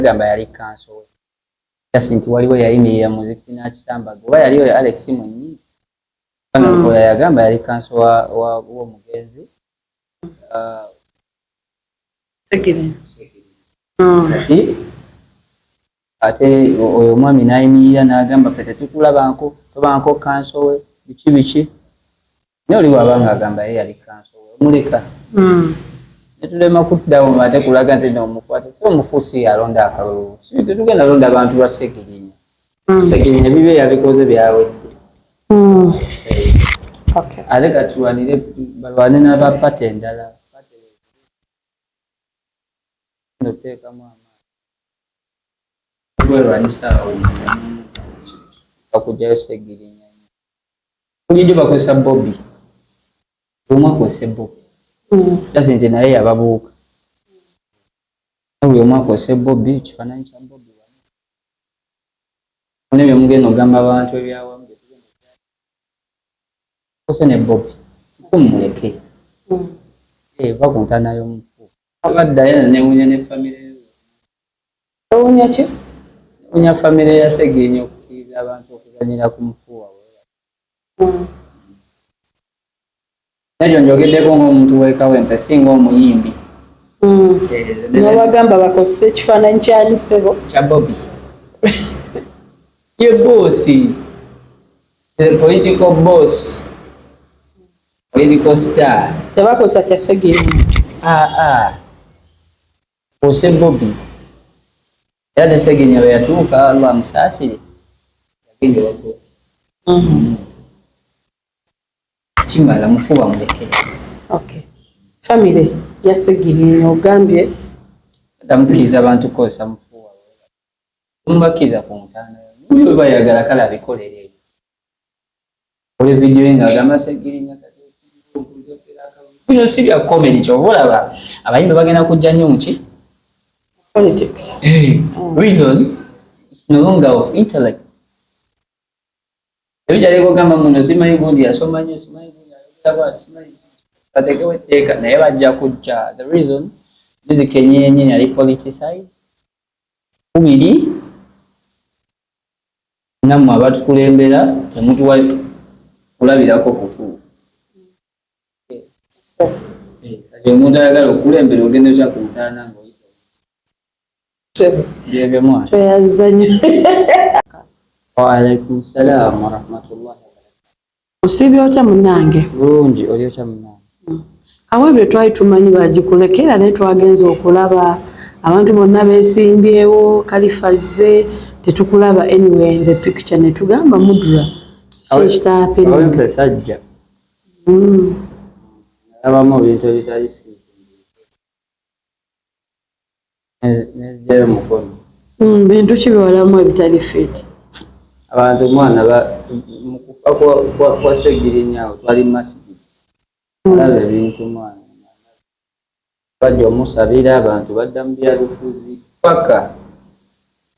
Gamba yali counsel we. Just nti waliwo yayimirira mu muzikiti n'akisambaga, oba yali oyo Alex mwennyini. Lukoola yagamba yali counsel w'omugenzi. Kati ate oyo omwami n'ayimirira n'agamba, "Ffe tetukulabanko, tobanko counsel we," biki biki. Naye oli bw'aba agamba ye yali counsel we, omuleka. Netulema kuddawo ate kulaga nti omufu, ate si omufu, si alonda akalulu. Tetugenda londa abantu ba Segirinya. Segirinya ebibye yabikoze, byawedde. Ate katulwanire, balwane n'aba party endala oteekamu amaanyi kwerwanyisa awo bakugjayo Segirinya. Bulijjo bakozesa Bobi, omu akozesa Bobi. Just nti naye yababuuka. Buli omu akozesa Bobi, ekifaananyi kya Bobi ne byemugenda ogamba abantu ebyawamu kose ne Bobi mufumuleke. Va ku ntaana y'omufu, baddayo newunya ne famire. Owunya ki? Newunya famire ya Segirinya okukkiriza abantu okuzanyira ku mufu waabwe. Nekyo njogeddeko ng'omuntu w'ekawempe, si ng'omuyimbi. Nobagamba bakozesa ekifaananyi kyani, ssebo? Kya Bobi. Ye boss, the political boss, political star. Tebakozesa kya Segirinya? Aa, ose Bobi. Era ne Segirinya bwe yatuuka, Allah amusaasire, yagenda ewa Bobi. Kimala, mufu bamuleke. Okay, famire ya Segirinya ogambye? Tamukkiriza abantu kukozesa mufu waabwe, mubakkiriza ku ntaana bwe bayagala, kale abikolere. Ole vidiyo ye ng'agamba Segirinya, bino si bya comedy. Kyova olaba abayimbi bagenda kujja nnyo muki? Politics. Reason, it's no longer of intellect. Ebikyali kugamba muno, simanyi gundi yasoma nnyo, simanyi gundi ayogera bwati, simanyi bateekewo etteeka, naye bajja kujja. The reason, music yennyini yennyini yali politicized. Kubiri, nammwe abatukulembera temutuwa kulabirako kutuufu. Kati omuntu ayagala okukulembera, ogenda otya ku ntaana ng'oyita byebyo, mwana? Tweyanza nnyo. Waalaikum salaam warahmatullahi wabarakatuh. Osiibye otya, munnange? Bulungi, oli otya, munnange? Kawempe twali tumanyi bagikulekera, naye twagenza okulaba abantu bonna beesimbyewo, kalifazze, tetukulaba anywhere in the picture, ne tugamba, "Mudra, kiki ekitahappening?" Kawempe sajja alabamu ebintu ebitali fit, nezigyayo mukono. Bintu ki byewalamu ebitali fit? Abantu, mwana, mu kufa kwa Segirinya awo twali masigiti, alaba ebintu, mwana, bajja omusabira, abantu badda mu byabufuzi paka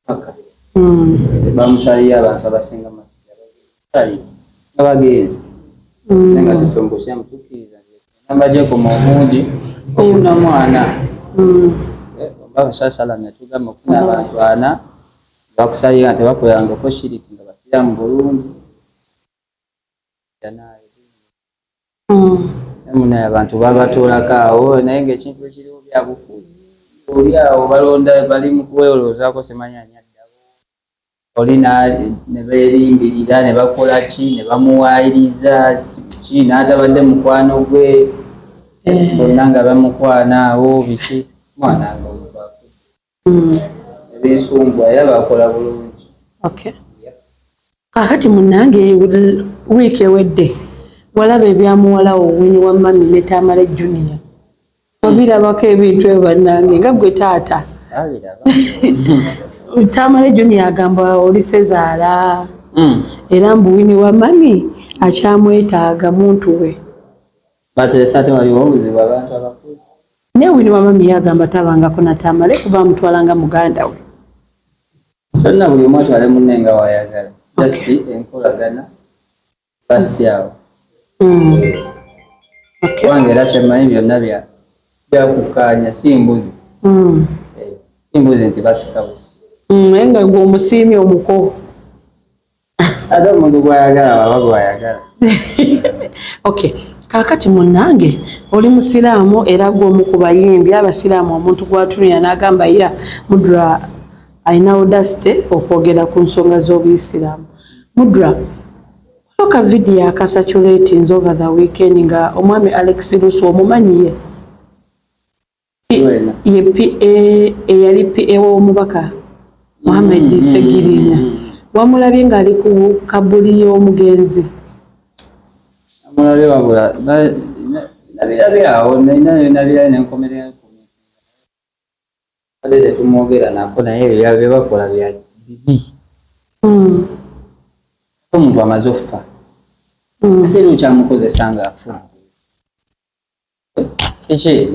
paka. Bamusalira abantu abasinga masigiti ali nga bagenze. Naye nga tefe mu busiramu tukkiriza namba gyekoma omungi ofuna mwana. Omubaka sasalam yatugamba ofuna abantu ana bakusalira nga tebakolangako shiriki, nga basiramu bulungi. Naye abantu babatuulako awo, naye ngaekintu ekiriwo byabufuzi. Oli awo balonda, bali mu kuwewoloozaako, simanyi ani addawo, oli ne beerimbirira ne bakola ki, ne bamuwaayiriza ki n'atabadde mukwano gwe. Bonna nga bamukwana awo biki, mwana, nga omuntu afudde. Ebisumbwa era bakola bulungi. Okay. Kakati munnange, wiiki ewedde walaba ebya muwala wo Winnie wa Mami ne Tamale Junior? Obirabako ebintu ebyo, bannange, nga gwe taata? Saabiraba. Tamale Junior agamba oli sezaala, era mbu Winnie wa Mami akyamwetaaga muntu we. Bateesa ate waliwo obuzibu, abantu abakulu. Naye Winnie wa Mami yagamba tabangako na Tamale kuba amutwalanga muganda we. Kyonna buli omu atwale munne nga wayagala, just enkolagana basi awo. Kubanga era kyemmanyi, byonna byakukkaanya, si mbuzi. Eh, Simbuzi nti basika busi. Naye nga gwe omusiimye omuko. Ate omuntu gwayagala waba gwayagala. Okay. Kaakati munnange oli musiraamu era gwe omu ku bayimbi abasiraamu omuntu gw'atunulira n'agamba ya Mudra alina audacity okwogera ku nsonga z'obuyisiraamu. Mudra, waliwo ka vidiyo akacirculatinze over the weekend nga omwami Alex Luswa, omumanyi ye? Ye PA, eyali PA w'omubaka Mohammed Segirinya. Wamulabye ng'ali ku kabuli y'omugenzi? Amulabye, wabula nabirabye awo, nabirabye nenkomerera, ate tetumwogera nako, naye ebyo bye bakola bya bibi. Omuntu amaze okufa, ate era okyamukozesa ng'afudde, kiki?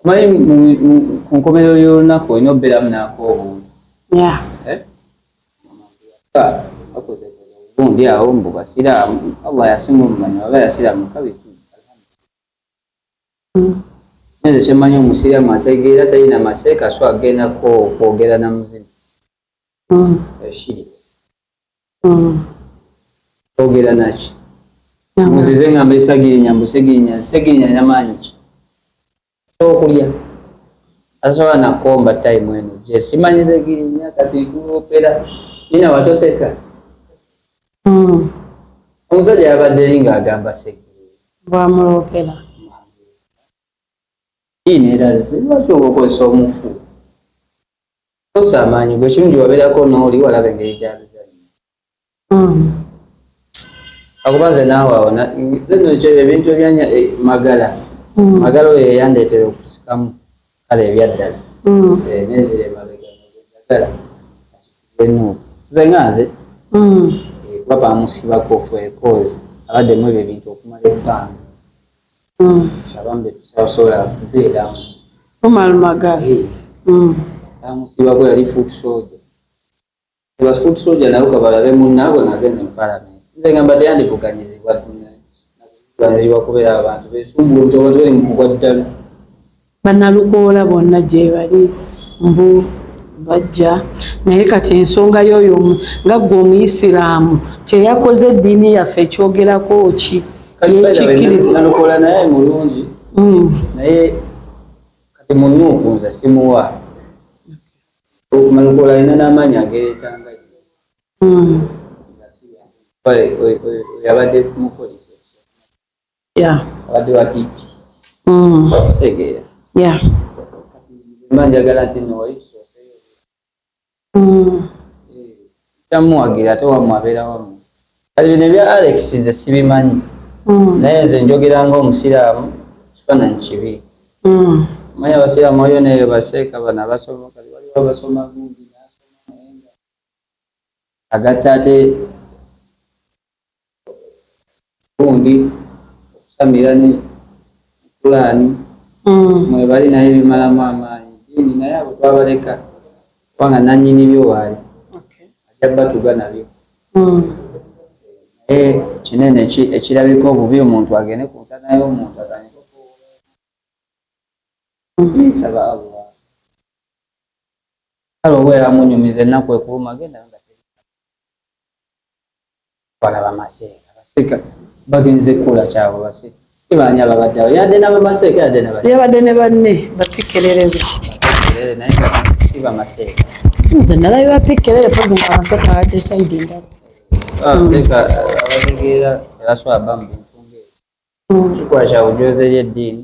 Omanyi ku nkomerero y'olunaku olina okubeeramu naako obuntu. Eh? Bakoze gundi awo mbu basiraamu, Allah yasinga omumanyi waba yasiraamuka bitu. Nze kyemmanyi, omusiraamu ategeera talina maseeka, so agendako okwogera na muzimu eshiri kwogera naki? Muzize ngamba esagirinya, mbu Segirinya, Segirinya alina maanyi ki? Okulya asobola nakomba time eno gye simanyi Segirinya kati nkuopera nina watoseka. Omusajja yabadde eri ng'agamba Segirinya Bwamuloopera. Neeraze lwaki oba okozesa omufu kosa amaanyi gwe kirungi wabeerako n'oli walaba engeri gyabizannya. Akuba nze naawe awo nze nno ebintu ebyanya Magala. Magala oyo yeyandeetera okusikamu kale ebyaddala. Nenzira emabega njagala enuupu nze nga nze. Kuba bamusibako for a cause, abaddemu ebyo ebintu okumala ebbanga. Abamu betusasobola kubeeramu. Umar Magala. Bamusibako yali foot soldier, ba foot soldier nabo kabalabe munnaabwe ng'agenze mu parliament. Nze ngamba teyandivuganyizibwa kuvuganyizibwa kubeera abantu besumbuwa nti abantu bali mu kugwa ddala. Bannalukoola bonna gye bali mbu bajja, naye kati ensonga y'oyo nga ggwe omuyisiraamu kyeyakoze eddiini yaffe ekyogerako ki? Yekikkiriza. Nalukola naye mulungi, naye kati mu NUP nze simuwa. Nalukola alina n'amaanyi agereetanga. Yabadde mupoliisi, abadde wa DP. Kitegeera? Kati mba njagala nti nno wali tusooseyo. Kyamuwagira ate wammwe abeera wammwe. Kati bino ebya Alex nze sibimanyi, naye nze njogera nga omusiraamu, kifaananyi kibi. Manyi abasiraamu waliyo neyo baseeka bano abasoma, kati waliwo abasoma gundi nasoma naye nga agatta ate gundi okusamira ne Kulaani. Mwebali naye bimalamu amaanyi diini, naye abo twabaleka kubanga nannyini byo waali ajja batuga nabyo. Naye kinene ekirabika obubi, omuntu agende ku ntana y'omuntu atandike nsaba Allah. Kale oba yamunyumiza ennaku ekuluma, genda nga balaba maseeka, baseeka bagenze kukola kyabwe, baseeka baani ababadde awo? Yadde n'abamaseeka, yadde yabadde ne banne bapikererebe. Naye nga si bamaseeka. Nze nalabye bapikerere pozi nga amaseeka abadde side ndala. Abaseeka abategeera tebasobola ba mu bintu ngaebyo, kikola kya bujozi eri eddiini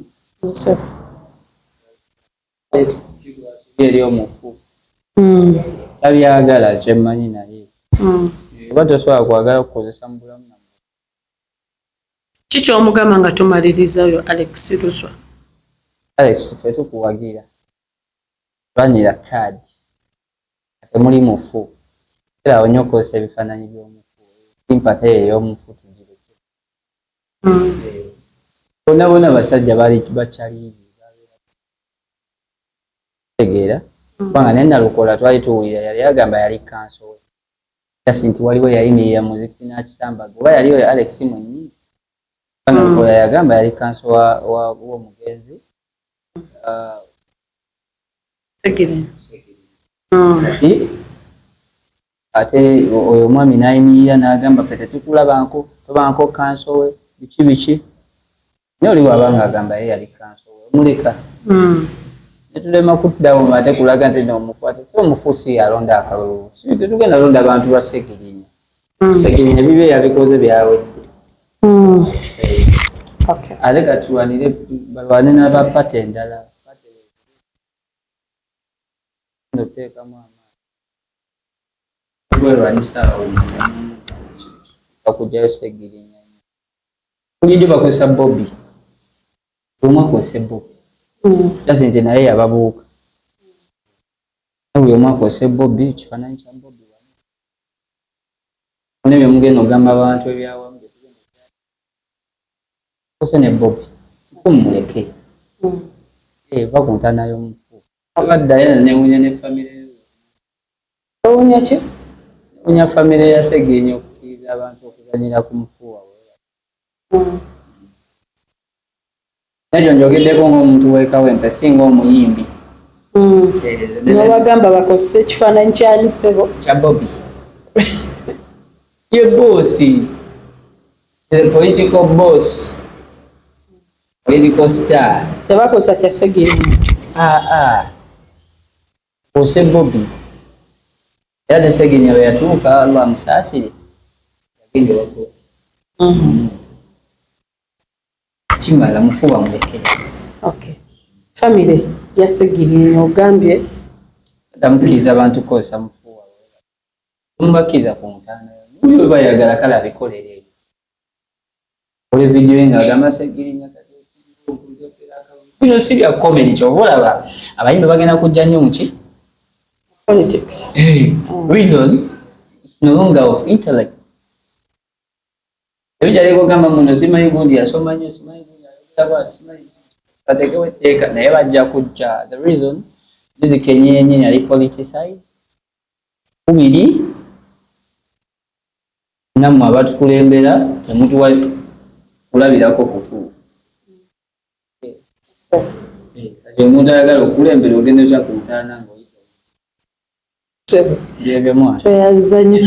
eri omufu. Tabyagala kyemmanyi, naye oba tosobola kwagala kukozesa mu bulamu. Kikyomugamba nga tumalirizayo Alex Luswa? Alex, ffe tukuwagira, lwanira kaadi temuli mufu, era awo nnyo okukozesa ebifaananyi by'omufu, sympathy eyo ey'omufu tugireke. Bonna bonna basajja bali bakyaliibi tegeera, kubanga naye Nalukola twali tuwulira yali agamba yali kanso we just nti waliwo yayimirira muzikiti n'akisambaga, oba yali oyo Alex mwennyini. Nalukola yagamba yali kanso w'omugenzi. Segirinya. Kati ate oyo omwami n'ayimirira n'agamba, "Ffe tetukulabanko, tobanko counsel we, biki biki." Naye oli wabanga agamba ye yali counsel we, omuleka. Netulema kuddawo ate kulaga nti nomufu, ate si omufu, si alonda akalulu. Si tetugenda londa bantu ba Segirinya. Segirinya ebibye yabikoze, byawedde. Ate katulwanire, balwane n'aba party endala. Party oteekamu amaanyi gwerwanisa awo bakugjayo Segirinya. Bulijjo bakozesa Bobi, buli omu akozesa Bobi. Kyasi nti naye yababuuka. Buli omu akozesa Bobi, ekifaananyi kya Bobi wano byemugenda ogamba abantu ebyawamu, kose ne Bobi mufumuleke. Va ku ntaana y'omufu, baddayo newunya ne famire. Owunya ki? Newunya famire ya Segirinya okukkiriza abantu okuzanyira ku mufu waabwe. Nekyo njogeddeko ng'omuntu w'ekawempe, si ng'omuyimbi. Nobagamba bakozesa ekifaananyi kyani, ssebo? Kya Bobi. Ye boss, the political boss, political star. Tebakozesa kya Segirinya. Ah, ah. Ose Bobi. Era ne Segirinya bwe yatuuka, Allah amusaasire, yagenda ewa Bobi. Kimala, mufu bamuleke. Okay, famire ya Segirinya ogambye. Tamukkiriza abantu kukozesa mufu waabwe, mubakkiriza ku ntaana bwe bayagala, kale abikolere ebyo. Ole vidiyo ye ng'agamba Segirinya, bino si bya comedy. Kyova olaba abayimbi bagenda kujja nnyo muki? Politics. Reason is no longer of intellect. Ebikyali kugamba muno, simanyi gundi yasoma nnyo, simanyi gundi ayogera bwati, simanyi bateekewo etteeka, naye bajja kujja. The reason, music yennyini yennyini yali politicized. Kubiri nammwe abatukulembera temutuwa kulabirako kutuufu. Kati omuntu ayagala okukulembera, ogenda otya ku ntaana ng'oyita? Ssebo. Byebyo mwana. Tweyanza nnyo.